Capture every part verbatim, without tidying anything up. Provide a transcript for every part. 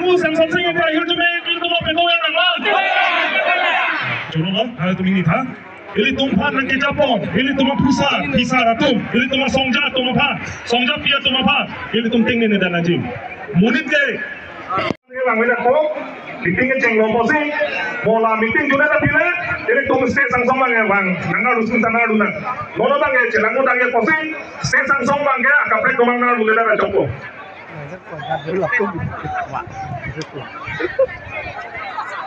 Who Samson Sing Ingti ahirjume ilitum aphan pado nang ma? Choro ma, halatum ingni tha. Ilitum aphan nangkejapon, ilitum aphusar, phisar atum, ilitum asongja atum aphan, songjapi atum aphan, ilitum tengnene dan nangji. Monit ke. Langmena ko, meeting kechenglo pusi, mo la meeting june ta pile, ilitum stage angsong abang ke bang, nang arjusun ta nang arju nang. Nono abang ke chelang mo ta ke pusi, stage angsong abang ke, akaprek komang nang arju le ta chokpo.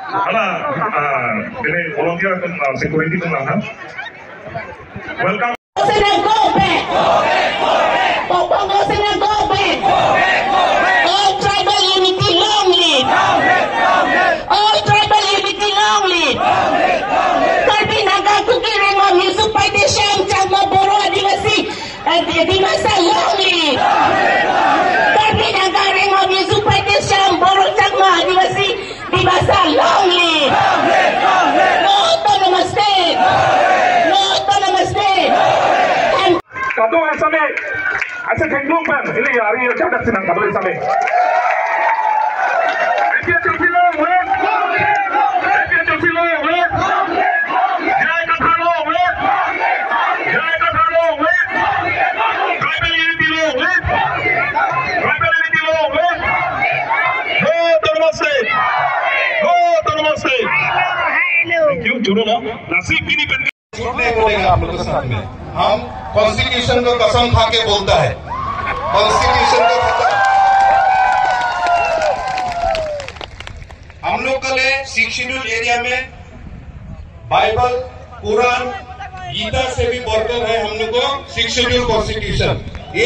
Hala, ah, ini volunteer atum, ah, security atum lang, ha? Welcome. Sena go back. Kongresi sena go back. All tribal unity long live. All tribal unity long live. Karbi Naga Kuki Ringho Mizo Paite Shyam Chakma Bodo Adivasi. Eh, Dimasa long live! Karbi Naga Ringho Mizo Paite Shyam Bodo Chakma Adivasi Dimasa long live! No autonomous state! No autonomous state! And Kadokave sitame, aise theklong pen, ili ari ya chadak sinang kadokave sitame. A P H L C long live! A P H L C long live! J I Kathar long live! J I Kathar long live! Tribal unity long live! Tribal unity long live! No autonomous state! No autonomous state! Thank you, choro ma. Lasi pini pen झूठ नहीं बोलेंगे आप लोग के सामने। हम कॉन्स्टिट्यूशन को कसम खा के बोलता है, कॉन्स्टिट्यूशन को कसम। हम लोग के लिए सिक्स शेड्यूल एरिया में बाइबल, कुरान, गीता से भी बढ़कर है हम लोग को सिक्स शेड्यूल कॉन्स्टिट्यूशन। ये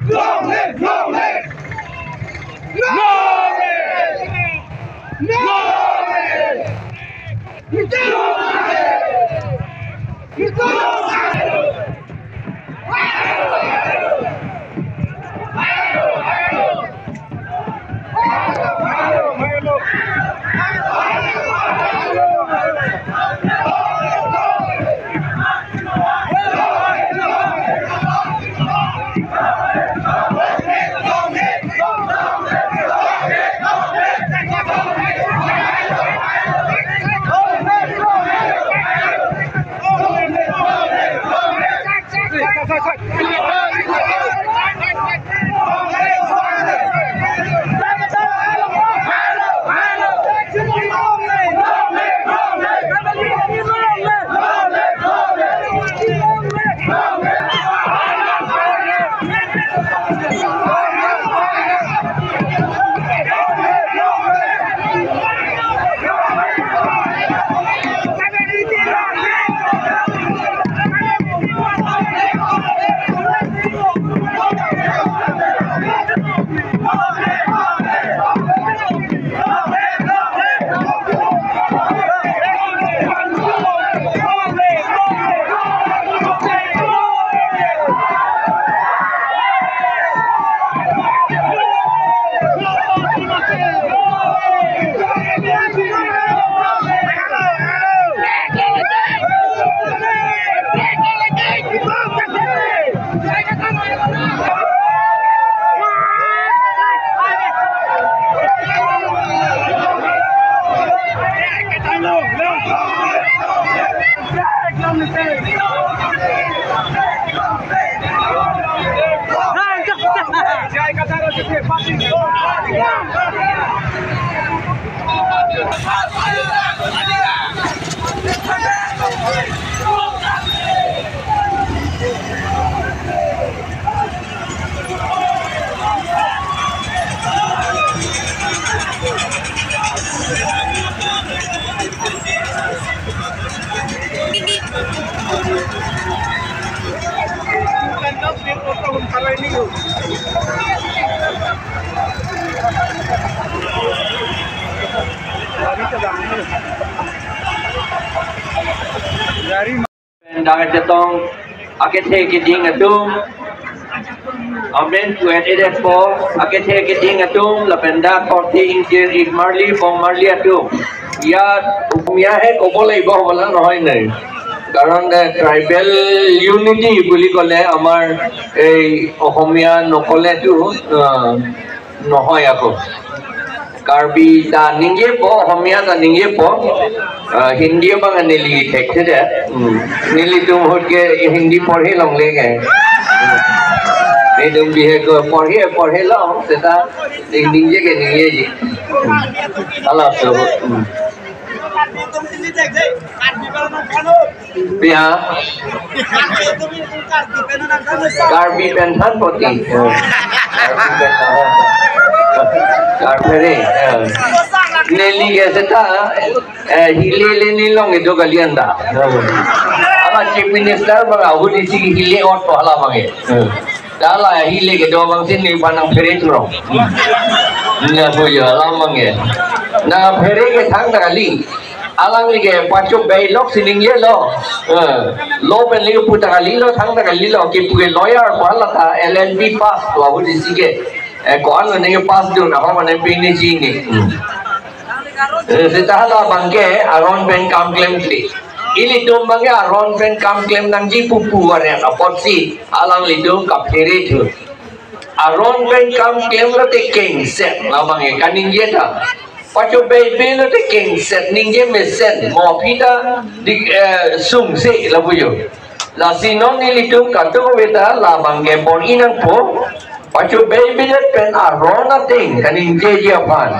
Long live, long live! Long live, long live! Long live! Long live! Dak chetong akethe keding atum, amen kuet edet po, akethe keding atum, lapen dak korte ingkir ik marli, bong marli atum. ইয়াত অসমীয়াহে ক'ব লাগিব হ'বলা, নহয় নে? কাৰণ, এ, tribal unity বুলি ক'লে আমাৰ এই অসমীয়া নক'লেতো, আ, নহয় আকৌ। Karbi ta ningjepo, Somia ta ningjepo, ah, Hindi abang neli thekthedet. Hmm. Nelitum ahut ke Hindi porhi longle ke. Hmm. Nelitum bihek ke porhi, porhi long, seta ning-, ningje ke ningjeji. Hmm. Ala so. Hmm. Pia. Karbi pen than poti. Karbi pen than. Karbi re. Neli ke seta, eh, hile le neli long kedo kali anta. Ala Chief Minister abang ahut isi hile ot hala abang ke. Hala hile kedo abang si neli aphan nangphere thurong. Nangpuyo alam abang ke. Nangphere ke thangta kali. Alangli ke pachobei lok si ningjelo. Eh, law pen le pu ta kalilo, thangta kalilo, kipu ke lawyer pu hala ta L L B pass pu ahut isi ke. Eh, ko-an lo neke pass dun, ahok mane pini chini. Hmm. Eh, seta hala abang ke aron pen kam klemkle. Ilitum abang ke aron pen kam klem nangji pupu are apotsi alanglitum kaphere thu. Aron pen kam klemlo te kengset, labang ke kaningje ta. Pachobeibe lo te kengset, ningje mesen, mo aphi ta dik, eh, sungse lapu jo. Lasi non nelitum kadokave ta labang ke bor-i nangpo. Pachobeibedet pen aron ateng kaningjeji aphan.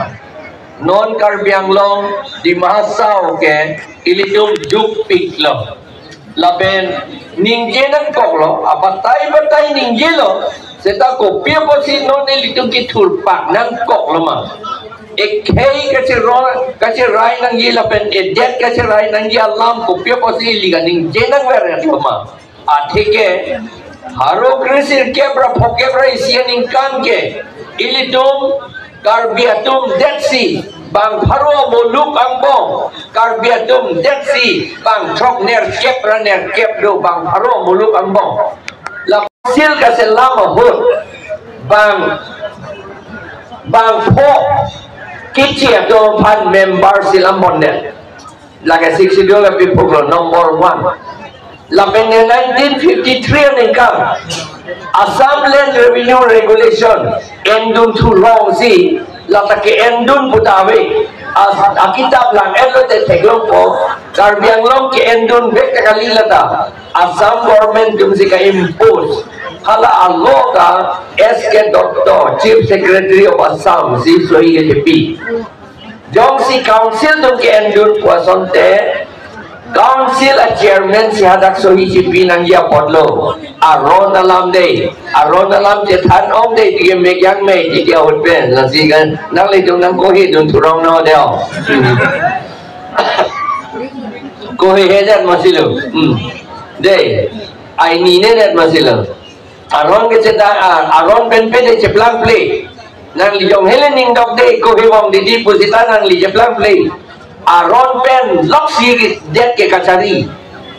Non Karbi Anglong, Dima Hasao ke ilitum jukpiklo. Lapen ningje nangkoklo, abatai batai ningjelo, seta kopi apotsi non nelitum kethurpak nangkoklo ma. Ekhei kachero-, kacherai nangji lapen edet kacherai nangji alam kopi apotsi ili kaningje nangverlo ma. Atheke, haro kre sirkep ra phokep ra isi aningkan ke, ilitum Karbi atum detsi bang pharo amuluk angbong, Karbi atum detsi bang throk nerkep ra nerkep do bang pharo amuluk angbong. La sil kaselam ahut bang, bang pho kichi atum aphan member selam bondet. Lake Sixth Schedule ke pipuklo number one. Lapen nineteen fifty-three aningkan Assam Land Revenue Regulation endun thurong si, lata ke-endun pu ta ave. As, akitap lang-etlo te theklongpo, Karbi Anglong ke-endun vek ta kali lata. Assam government atum si ka-impose. Hala a-law ta S K Dutta, Chief Secretary of Assam, si sohi kethepi. Jongsi council atum ke-endun pu asonte, council a-chairman si hadak sohi chipi nangji apotlo. Aron alam dei, aron alam chethan ong dei, tike mek yang mei, tike ahut pen, lasi kan, nanglitum nangkohidun thurong non dei. Kohihedet masilo. Hmm. Dei, ai ninedet masilo. Aron kecheda, ah, aron pen pen de cheplang ple. Nangli jong hele ning dok dei, kohi vong didi pusita nangli cheplang ple. Aron pen loksi det ke kachari.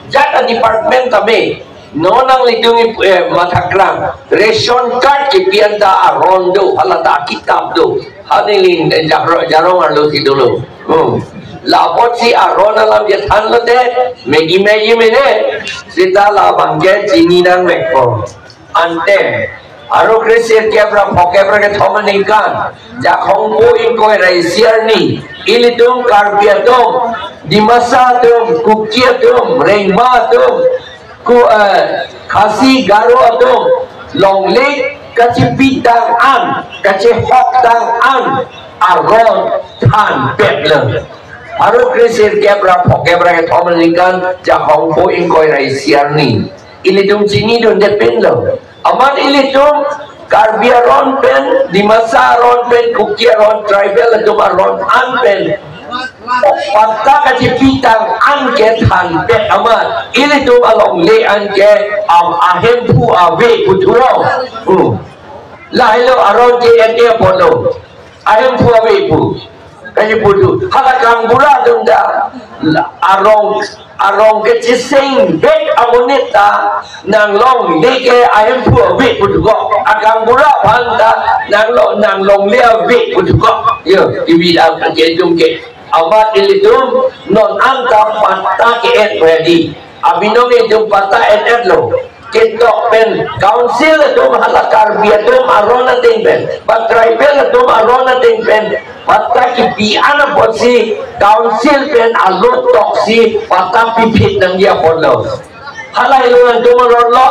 Jat a-department tame. Non nanglitum, eh, mathakrang. Ration card kepi anta aron do, hala ta kitap do. Haniling, eh, jaro-, jarong arlo si dolo. Hmm. La apotsi aron alam chethanlo te, megi megi mene. Seta labang ke chini nangvekpo. Ante, haro kre sirkep ra phokep ra kethom aningkan, Jakhong po ingkoi ra isi arni, ilitum Karbi atum, Dimasa atum, Kuki atum, Rengma atum, ku, eh, Khasi Garo atum, longle kachepitang an, kachehok tang an, aron thanpet lo. Haro kre sirkep ra phokep ra kethom aningkan, Jakhong po ingkoi ra isi arni. Ilitum chinidunde pinlo. Amat ilitum Karbi aron pen, Dimasa aron pen, Kuki aron, tribal atum aron an pen, patta kachepitang an ke thanpet amat. Ilitum alongle an ke am ahemphu ave pu thurong. Hmm. Lahelo arong ke-et apotlo. Ahemphu ave pu. Kaji pu tu. Hala gaonbura atum ta. La arong, arong kecheseng bek amonit ta nanglongle ke ahemphu ave pu tu ko. Agaonbura aphan ta nanglo, nanglongle ave pu tu ko. Yo, ivi lam ke tum ke. Amat ilitum non anta patta ke-et ready. Abinong itum patta et-etlo. Ketok pen council atum hala Karbi atum aron ateng pen, ba tribal atum aron ateng pen, patta kipi-an apotsi council pen alotok si patta piphit nangji apotlo. Hala ilung atum aron lo,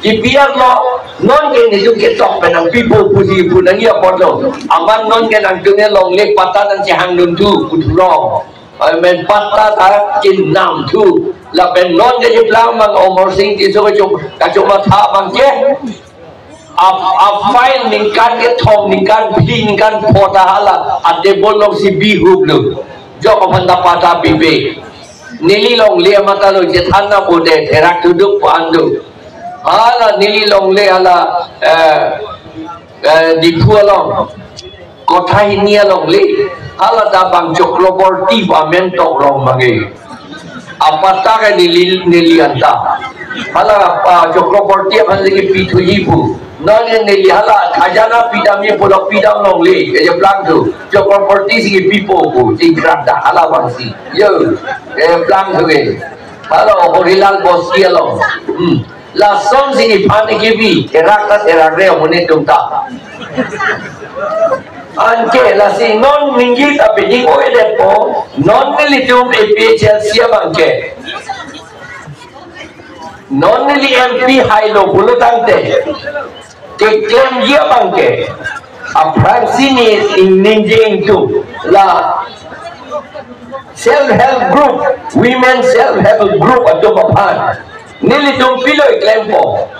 kipi-an lo, non ke nitum ketok pen nangpipo pusi pu nangji apotlo. Amat non ke nangtum ke longle patta nangchehangdun thu, pu thu long. Amen, patta ta chinam thu. Lapen non kacheplang abang Amarsing Tisso kachom, kachomatha abang ke. A, a file ningkan kethom, ningkan phli, ningkan pho ta hala atable alongsi bihuplo. Jok aphan ta patta pipe. Neli longle amat ta lo chethan na pu de therak thuduk pu an do. Hala neli longle hala, eh, eh, Diphu along. Kotha hini alongle, hala ta bang Chakraborty pu amen tok rong abang ke. Apatta ke neli, neli anta. Hala apa Chakraborty aphan lagi pithuji pu. Non neli hala khajana pidamji pulo pidam longle. Kacheplang thu. Chakraborty si pipo pu. Chingkrak ta hala abangsi. Yo. Kacheplang thu ke. Hala Horilal Bosti along. Hmm. Lason si iphan ikibi, therak ta therak re amonit atum ta. Anke lasi non ningje ta pini ko edet po, non nelitum A P H L C abang ke. Non neli M P hailo pulo tangte. Keklemji abang ke. Aphrangsi ne ningje ingtung. La self help group, women self help group atum aphan. Nelitum pilo klempo.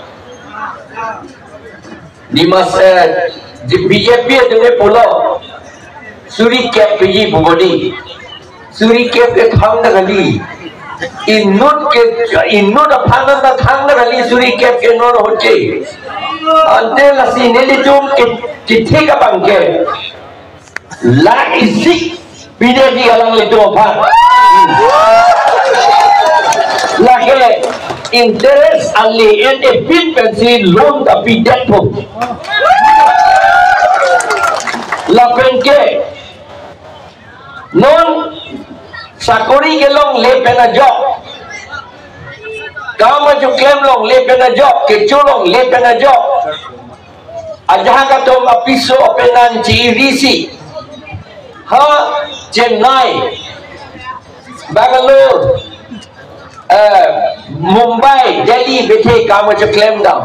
Nimas, eh, B J P atum ke pulo. Suri kep piji bubodi. Suri kep ke thang ta kali. Inut ke, inut aphan ta thang ta kali suri kep ke non hoche. Ante lasi nelitum ke, kethik abang ke. Lakh isi pidetji alanglitum aphan. Lake interest ali en epin pensi loan ta pidetpo. Lapen ke non sakori kelongle pen ajok, kam achoklem longle pen ajok, kecho longle pen ajok. Ajahak atum apiso apenan chi-irisi. Ha Chennai, Bangalore, eh, Mumbai, Delhi, bethe kam achoklem dam.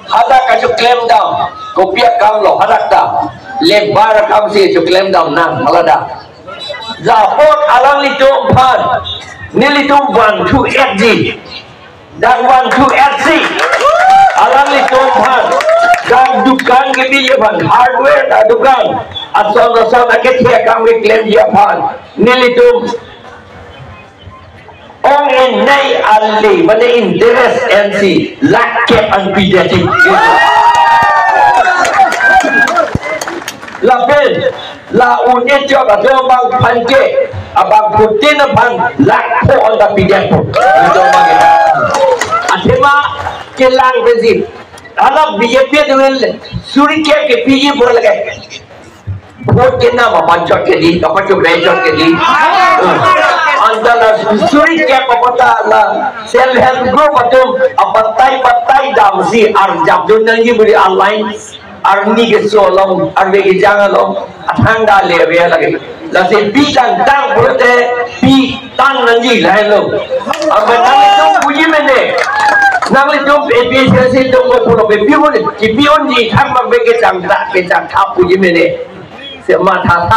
Hadak achoklem dam. Kopi akam lo, hadak ta. Labour akam si choklem dam nang, malada. Lapot alanglitum aphan. Nelitum one two eight ji. Dak one two eight si. Alanglitum aphan. Dak dukan kebi aphan. Hardware ta dukan. Ason ason akethe akam keklemji aphan. Nelitum ong enai ali, mane interest ensi lakh kep an pidetji. Lapen, la un-e chok atum abang aphan ke, abangphutin aphan lakh pho an ta pidetpo. Athema kelang pensi. Hala B J P atum suri kep kepiji pu lake. Vote kenam aphan chot kedi, aphan chot kedi. Anta la suri kep apot ta la self help group atum apatai patai damsi arjapdun nangji buri alai. Arni keso along, arve kejang along, athang ta le ave lake. Lasi pi tangtang pulote pi tang nangji lahenlo. Amat nanglitum puji mene. Nanglitum A P H L C atum pulo pe pi un, kipi unji thang bang bek kechangtha, kechangtha puji mene. Sematha tha.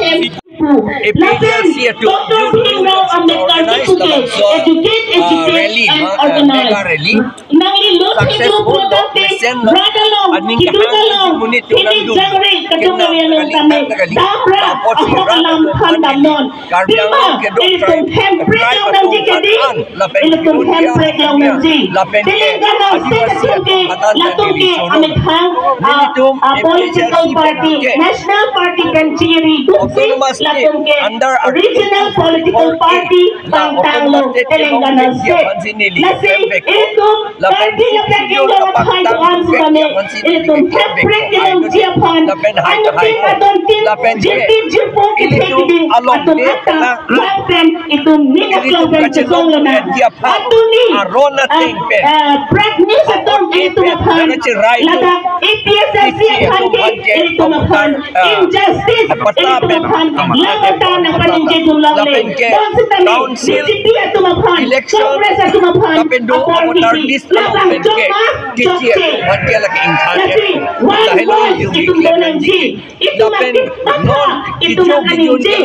hem. Lapen Doctor Bhimrao Ambedkar Institute, educate, educate and organize. Nangli lo thek lo pulote, rat along, kiduk along, pini jangre kadung along tame, dam ra, ahok alam aphan damnon. Pima, ilitum hemprek longnangji kedi, ilitum hemprek longnangji. Telangana state atum ke, latum ke amethang, ah, ah, political party, national party pen chiri duksi, latum ke regional political party pangtanglo Telangana state. Lasi ilitum party lapen inglong aphan do-an sitame, ilitum hemprek kelongji aphan, anuttin adontin, jirpi jirpo kethek keding atum athak vang pen itum ning aklong pen chesong lonang. Atuni, aron ateng pen, eh, break news atum ilitum aphan, ladak A P H L C aphan ke ilitum aphan, injustice ilitum aphan, ladak nangpaningjedun longle. Bonsitame B J P atum aphan, Congress atum aphan, apor kisi, labang jokma jokche. Lasi one voice itum donangji. Itum apik patha, itum akaningje,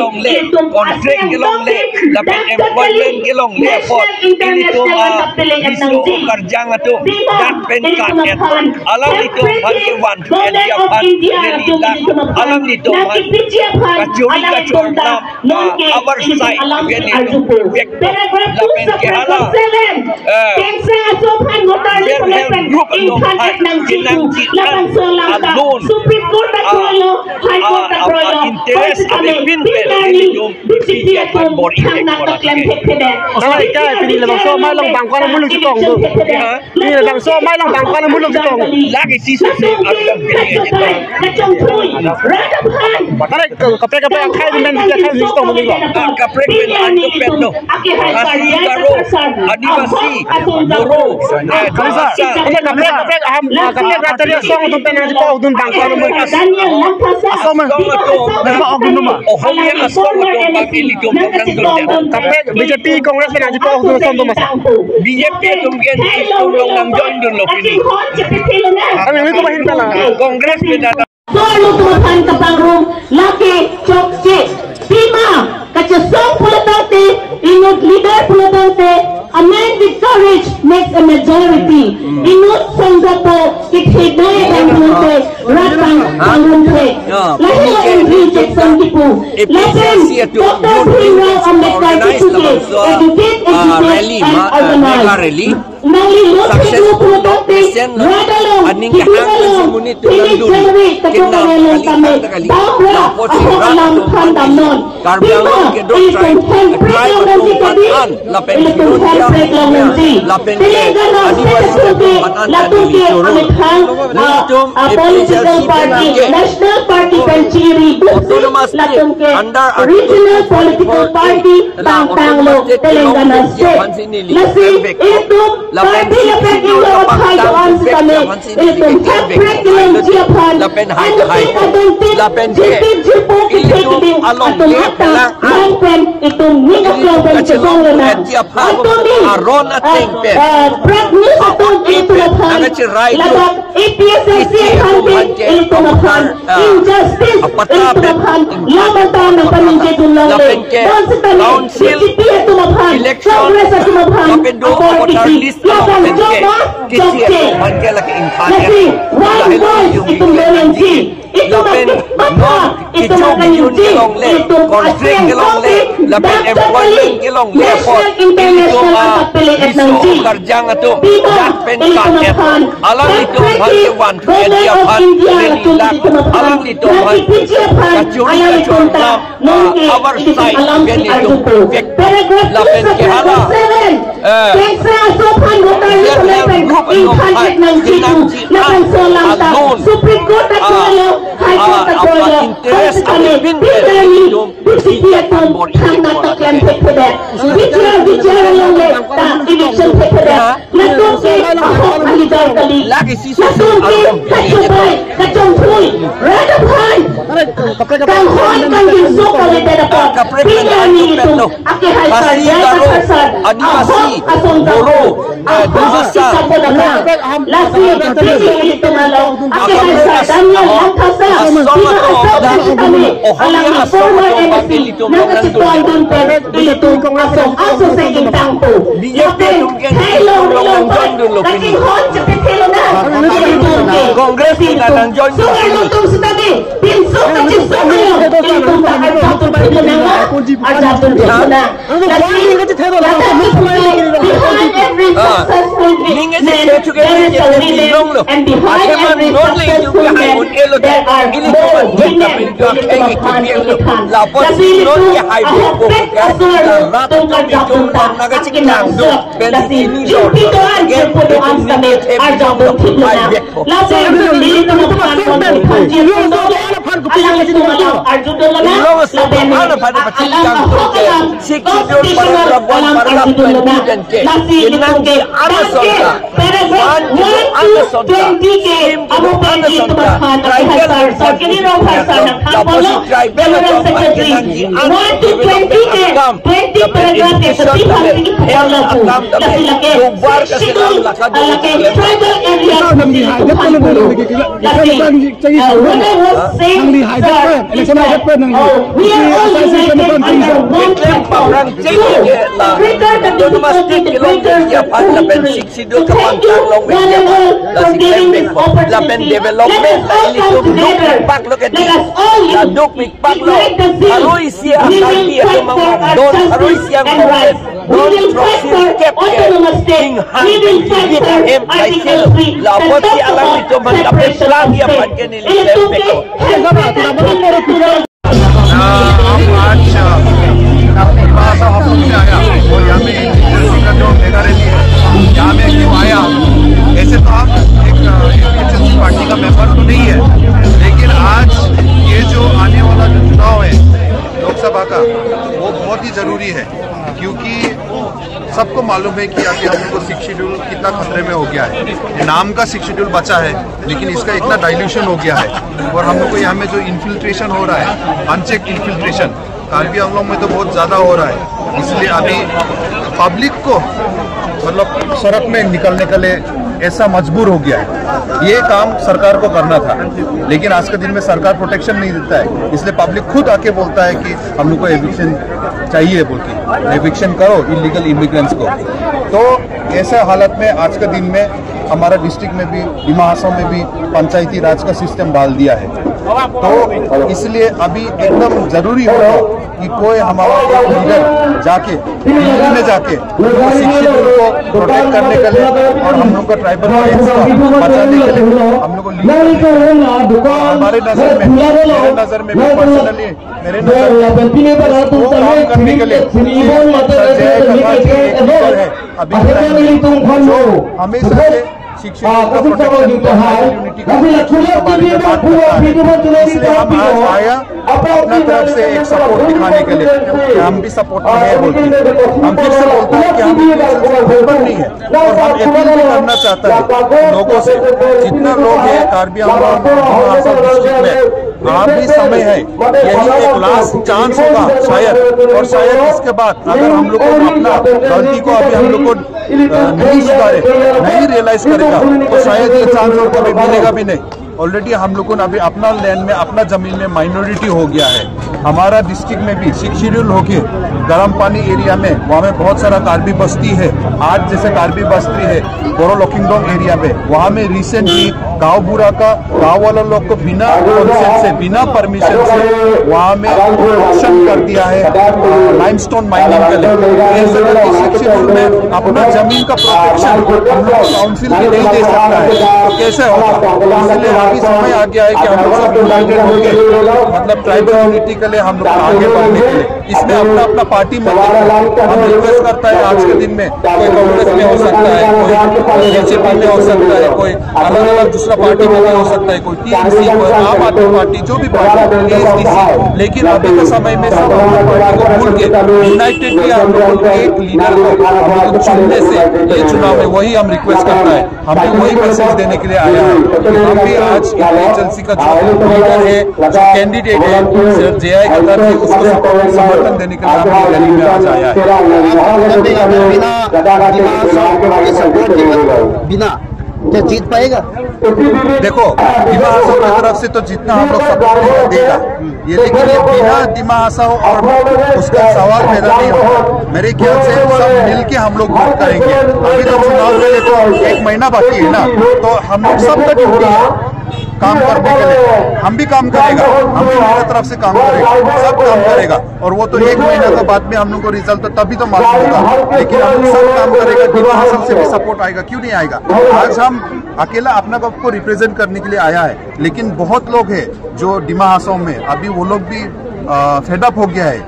itum aseng kelongle, lapen employment kelongle apot, national ilitum, ah, international isu nangji. Karjang atum, bima, dak pen ilitum ka-et aphan, alanglitum aphan kevan, Government of India atum ilitum aphan, alanglitum aphan, nangkepiji aphan, kachori alang kachor atum ta, nam, nonke, ah, our ilitum side, alam again ilitum arjupo. Paragraph two, lapen ke hala, subparagraph seven. Eh, Kangsang aso aphan voter list self help group along aphan nangji an alone, Supreme Court ta kroilo, High Court ta kroilo, interest ave pin pen ilitum B J P atum thangnak ta klem thekthedet. Salai kai pini labangso amei along bang ko-an amuluk chetong do. Pini labangso amei along bang ko-an amuluk chetong. Lagi si susi alam pin. Kachongthui, rat aphan. Tarik kaprek kaprek akhai pen akhai pen chetong muli ko. Ah, kaprek pen an do pen do. Khasi, Garo, Adivasi, Boro, eh, Dimasa. Kaprek kaprek aham, ah, kaprek rat tari asong atum pen nangchekok dun bang ko-an amuluk. Asong ma. Asong atum. Nangchekok dun ma. Ohomia asong atum bang ilitum nangdun. Kaprek B J P Congress pen nangchekok dun asong atum ma. B J P atum ke ilitum along nangjoin dunlo pini. Kami ini tuh mahin pala. Congress pen Sorlo atum aphan kapangrum lake chokche. Pima, kachesong pulotangte, inut leader pulotangte, a man with courage makes a majority. Inut songjapo kethedoi abang pulote, rat abang pangrumthe. Lahelo Henry Jackson kipu. Lapen Doctor Bhimrao Ambedkar kipu ke, educate, educate and organize. Nangli lo success thek lo pulo pulo tangte, mesen lo, rat along, aning hidu kehang along, si monit tu hilik nangdun, jangre kachetong kenam along kali tame, kali, damra, lapusi ahok rat alam atum aphan damnon. Karbi Anglong kedok tribe, tribe atum aphan an, lapen ilitum handbrake long nangji. Lapen ke Telangana Adivasi state atum aphan an latum ke neli choro. Amethang, nelitum a, a APHLC political party, penang ke National Party pen chiri duksi, autonomous state, latum ke under Article regional political party, la tangtanglo autonomous state Telangana state. Lasi ilitum lapen party lapen ilitum aphan do-an sitame, ilitum handbrake longji aphan, lapen hai hai, lapen ke ilitum along atum ke ata lang pen itum ning aklong pen chesong lena. Atum ni, aron ateng pen, ah, ah, prag news atum ilitum aphan, ladak APHLC aphan pen ilitum aphan, ah, injustice ilitum aphan, lamata nangpaningje dun longle. Bonsitame BJP atum aphan, Congress atum aphan, apor kisi, lapen jokma jokche. Lasi one voice itum do nangji. Itum amatha, itum akaningje, itum aseng kongsi, dak chakali, national international angka pele-et nangji. Pima ilitum aphan, separate Government of India latum ilitum aphan, nangkepiji aphan, alanglitum ta, nonke ilitum alam si arjupo. Paragraph two, paragraph seven. Eh. Kengsa aso aphan voter list self help group along ingkhan along et nangji pu, nangji lapen an so alam ta alone. Supreme Court ta, ah, kroilo, High Court ta, ah, kroilo. Interest bonsitame, amin pin pin kami, BJP atum thangnat ta klem thekthedet. Bichar, bichar along le ta eviction thekthedet. Latum ke ahok alidar kali. Lagi si latum ke kachobai, kachongthui, rat aphan kanghon kangjinso kalidet apot, pini arni itum akehai sar, Jai Prakash sar, Adivasi, ahok asong Garo, eh, ahok Dusa, sisa podaka. Lasi pini itum along akehai sar Daniel Langthasa, Dima Hasao sitame, alangli former MAC, nangkachetoidun pen ilitum asong aso se ingtangpo. Lapen thailo rilong pen kakinghon chepethelona. Ilitum ke, Congress ilitum so arlo atum sitame, pinso kachesong along ilitum ta arjap dun thekthelang ma, arjap dun thekthelang. Lasi ladak kipu ke, behind every successful man, there is a woman, and behind every successful man, there are more women. Ilitum aphan, ilitum aphan. Lasi ilitum ahokpet asor atum arjap dun ta akenangsot. Lasi jumpi do-an, jumpo do-an sitame arjap dun theklonang. Lasi ilitum aphan non aphan jumpo do-an, alanglitum alam arjudunlonang. Lapen alam ahok alam, constitutional alam arjudunlonang. Lasi ilitum ke dak ke paragraph one to twenty ke amo pen ilitum aphan akehai sar, Sarkiri Ronghang sar nangthanponlo, General Secretary, one to twenty ke twenty paragraph ke sati phan si kipu-arlo pu. Lasi lake Sixth Schedule, lake tribal area si ilitum aphan pulo. Lasi, uh, what I was saying, sir, is that, uh, we are all united under one platform. So, the greater the difficulty, the greater the victory. So thank you one and all for giving this opportunity. Let us all come together. Let us all unite the zeal. We will fight for our justice and rights. We will fight for autonomous state. We will fight for Article three. And talk about separation of state. Ilitum ke, हम आज, अ, विकास हॉस्पिटल में आया और यहाँ पे इंजीनियर्स का जो mega rally है, यहाँ में क्यों आया? ऐसे तो हम एक, अ, एपीएचएलसी पार्टी का मेंबर तो नहीं है, लेकिन आज ये जो आने वाला जो चुनाव है लोकसभा का, वो बहुत ही जरूरी है, क्योंकि सबको मालूम है कि अभी हम लोग को सिक्स शेड्यूल कितना खतरे में हो गया है। नाम का सिक्स शेड्यूल बचा है, लेकिन इसका इतना डाइल्यूशन हो गया है। और हम लोग को यहाँ में जो इन्फिल्ट्रेशन हो रहा है, अनचेक इन्फिल्ट्रेशन, कार्बी आंगलोंग में तो बहुत ज़्यादा हो रहा है, इसलिए अभी पब्लिक को, मतलब, सड़क में निकलने के लिए ऐसा मजबूर हो गया है। ये काम सरकार को करना था, लेकिन आज के दिन में सरकार प्रोटेक्शन नहीं देता है, इसलिए पब्लिक खुद आके बोलता है कि हम लोग को एविक्शन चाहिए बोल के, एविक्शन करो इलीगल इमिग्रेंट्स को। तो ऐसे हालत में आज के दिन में हमारा डिस्ट्रिक्ट में भी, दिमा हासाओ में भी पंचायती राज का सिस्टम डाल दिया है। तो इसलिए अभी एकदम जरूरी होगा कि कोई हमारा एक लीडर जाके दिल्ली में जाके वो शिक्षित को प्रोटेक्ट करने के लिए और हम लोग का ट्राइबल राइट्स का बचाने के लिए हम लोग को लीडर हमारे नजर में, मेरे नजर में भी, पर्सनली मेरे नजर में वो काम करने के लिए सर जय प्रकाश जी एक लीडर है। अभी जो हमेशा से शिक्षित को प्रोटेक्शन को, यूनिटी को, के बारे में बात करता है। इसलिए हम आज आया अपना तरफ से एक सपोर्ट दिखाने के लिए कि हम भी सपोर्ट में है बोल के। हम फिर से बोलते हैं कि हम बिल्कुल नहीं है और हम अपील भी करना चाहता है लोगों से, जितना लोग हैं कार्बी आंगलोंग, डिमा हासाओ डिस्ट्रिक्ट में, अभी समय है, यही एक लास्ट चांस होगा शायद, और शायद इसके बाद अगर हम लोग को अपना गलती को अभी हम लोग को अ, नहीं सुधारे, नहीं रियलाइज करेगा तो शायद ये चांस और कभी मिलेगा भी नहीं। ऑलरेडी हम लोग को अभी अपना लैंड में, अपना जमीन में माइनॉरिटी हो गया है। हमारा डिस्ट्रिक्ट में भी सिक्स शेड्यूल होके गरम पानी एरिया में, वहाँ में बहुत सारा कार्बी बस्ती है। आज जैसे कार्बी बस्ती है, बोरो लॉकिंगडोंग एरिया में, वहाँ में रिसेंटली गांव बूढ़ा का, गांव वाला लोग को बिना कंसेंट से, बिना परमिशन से वहाँ में ऑक्शन कर दिया है लाइमस्टोन माइनिंग के लिए। ऐसे करके सिक्स शेड्यूल में अपना जमीन का प्रोटेक्शन हम लोग काउंसिल भी नहीं दे सकता है, तो कैसे होगा? इसलिए अभी समय आ गया है कि हम लोग सब यूनाइटेड होके, मतलब ट्राइबल यूनिटी के लिए हम लोग आगे बढ़ने के लिए, इसमें अपना अपना पार्टी मत देखो। हम रिक्वेस्ट करता है आज के दिन में, कोई कांग्रेस में हो सकता है, कोई बीजेपी में हो सकता है, कोई अलग अलग दूसरा पार्टी में भी हो सकता है, कोई टीएमसी, कोई आम आदमी पार्टी, जो भी पार्टी, एआईसीसी, लेकिन अभी के समय में सब अपनी पार्टी को भूल के यूनाइटेडली हम लोग एक लीडर को हम लोग चुनने से ये चुनाव में वही हम रिक्वेस्ट करता है। हम भी वही मैसेज देने के लिए आया है। हम भी आज एपीएचएलसी का जो लीडर है, जो कैंडिडेट है, सर जेआई कथार जी, उसको समर्थन देने के लिए हम लोग रैली में आज आया है। आप लोग अगर बिना, बिना सपोर्ट के बिना क्या जीत पाएगा? देखो, डिमा हासाओ की तरफ से तो जितना हम लोग सपोर्ट देगा, देगा, ये, लेकिन ये बिना डिमा हासाओ और उसका सवाल पैदा नहीं होगा। मेरे ख्याल से सब मिल के हम लोग वोट करेंगे। अभी तो चुनाव के लिए तो एक महीना बाकी है ना, तो हम लोग सबका ड्यूटी है काम करने के लिए। हम भी काम करेगा, हम भी मेरे तरफ से काम करेगा, सब काम करेगा। और वो तो एक महीना के बाद में हम लोग को रिजल्ट तो तभी तो मालूम होगा, लेकिन हम लोग सब काम करेगा। डिमा हासाओ से भी सपोर्ट आएगा, क्यों नहीं आएगा? आज हम अकेला अपना को रिप्रेजेंट करने के लिए आया है, लेकिन बहुत लोग हैं जो डिमा हासाओ में अभी वो लोग भी फेडअप हो गया है।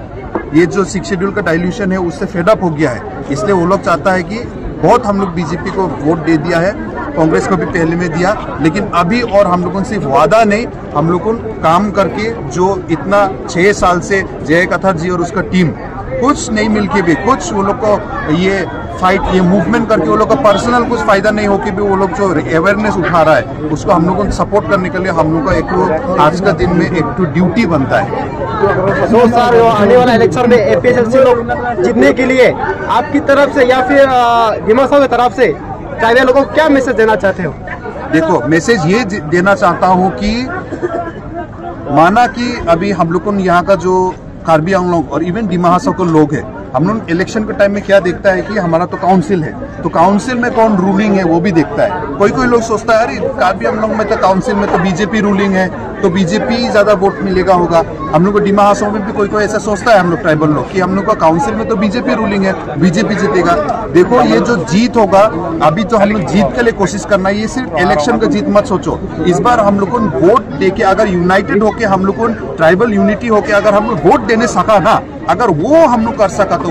ये जो सिक्स शेड्यूल का डाइल्यूशन है उससे फेडअप हो गया है, इसलिए वो लोग चाहता है कि बहुत हम लोग बीजेपी को वोट दे दिया है, कांग्रेस को भी पहले में दिया, लेकिन अभी और हम लोगों ने सिर्फ वादा नहीं, हम लोग को काम करके जो इतना छह साल से जेआई कथार जी और उसका टीम कुछ नहीं मिलके भी कुछ वो लोग को ये फाइट, ये मूवमेंट करके वो लोग का पर्सनल कुछ फायदा नहीं होके भी वो लोग जो अवेयरनेस उठा रहा है उसको हम लोग को सपोर्ट करने के लिए हम लोग का एक तो आज का दिन में एक तो ड्यूटी बनता है। तो सर, जो आने वाला इलेक्शन में एपीएचएलसी लोग जीतने के लिए आपकी तरफ से या फिर अ, डिमा हासाओ की तरफ से ट्राइबल लोगों को क्या मैसेज देना चाहते हो? देखो, मैसेज ये दे- देना चाहता हूँ कि माना कि अभी हम लोग को यहाँ का जो कार्बी आंगलोंग और इवन डिमा हासाओ के लोग हैं, हम लोग इलेक्शन के टाइम में क्या देखता है कि हमारा तो काउंसिल है, तो काउंसिल में कौन रूलिंग है वो भी देखता है। कोई कोई लोग सोचता है अरे कार्बी आंगलोंग में तो काउंसिल में तो बीजेपी रूलिंग है, तो बीजेपी ही ज्यादा वोट मिलेगा होगा। हम लोग को डिमा हासाओ में भी कोई कोई ऐसा सोचता है, हम लोग ट्राइबल लोग, कि हम लोग का काउंसिल में तो बीजेपी रूलिंग है, बीजेपी जीतेगा। देखो, ये जो जीत होगा, अभी तो हम लोग जीत के लिए कोशिश करना है, ये सिर्फ इलेक्शन का जीत मत सोचो। इस बार हम लोग को वोट देके अगर यूनाइटेड होके हम लोग को ट्राइबल यूनिटी होके अगर हम लोग वोट देने सका ना, अगर वो हम लोग कर सका तो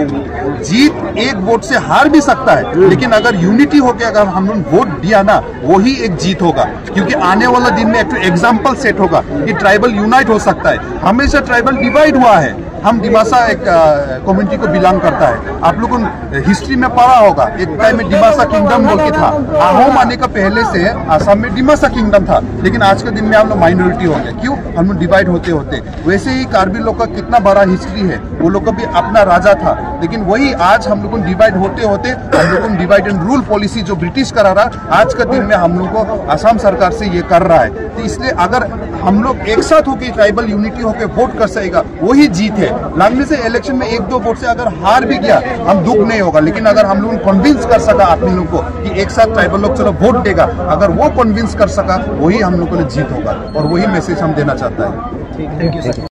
जीत एक वोट से हार भी सकता है, लेकिन अगर यूनिटी होके अगर हम लोग वोट दिया ना, वही एक जीत होगा। क्योंकि आने वाला दिन में एक एग्जाम्पल सेट होगा कि ट्राइबल यूनाइट हो सकता है। हमेशा ट्राइबल डिवाइड हुआ है। हम डिमासा एक कम्युनिटी को बिलोंग करता है। आप लोग हिस्ट्री में पढ़ा होगा, एक टाइम में डिमासा किंगडम बोल के था। आहोम आने का पहले से आसाम में डिमासा किंगडम था, लेकिन आज के दिन में हम लोग माइनॉरिटी हो गया। क्यों? हम लोग डिवाइड होते होते। वैसे ही कार्बी लोग का कितना बड़ा हिस्ट्री है, वो लोग का भी अपना राजा था, लेकिन वही आज हम लोग डिवाइड होते होते हम लोग डिवाइड एंड रूल पॉलिसी जो ब्रिटिश करा रहा, आज का दिन में हम लोग को आसाम सरकार से ये कर रहा है। तो इसलिए अगर हम लोग एक साथ होके ट्राइबल यूनिटी होके वोट कर सकेगा, वही जीत है। लंगली से इलेक्शन में एक दो वोट से अगर हार भी गया, हम दुख नहीं होगा, लेकिन अगर हम लोग कन्विंस कर सका आदमी लोग को कि एक साथ ट्राइबल लोग चलो वोट देगा, अगर वो कन्विंस कर सका, वही हम लोग के लिए जीत होगा और वही मैसेज हम देना चाहता है।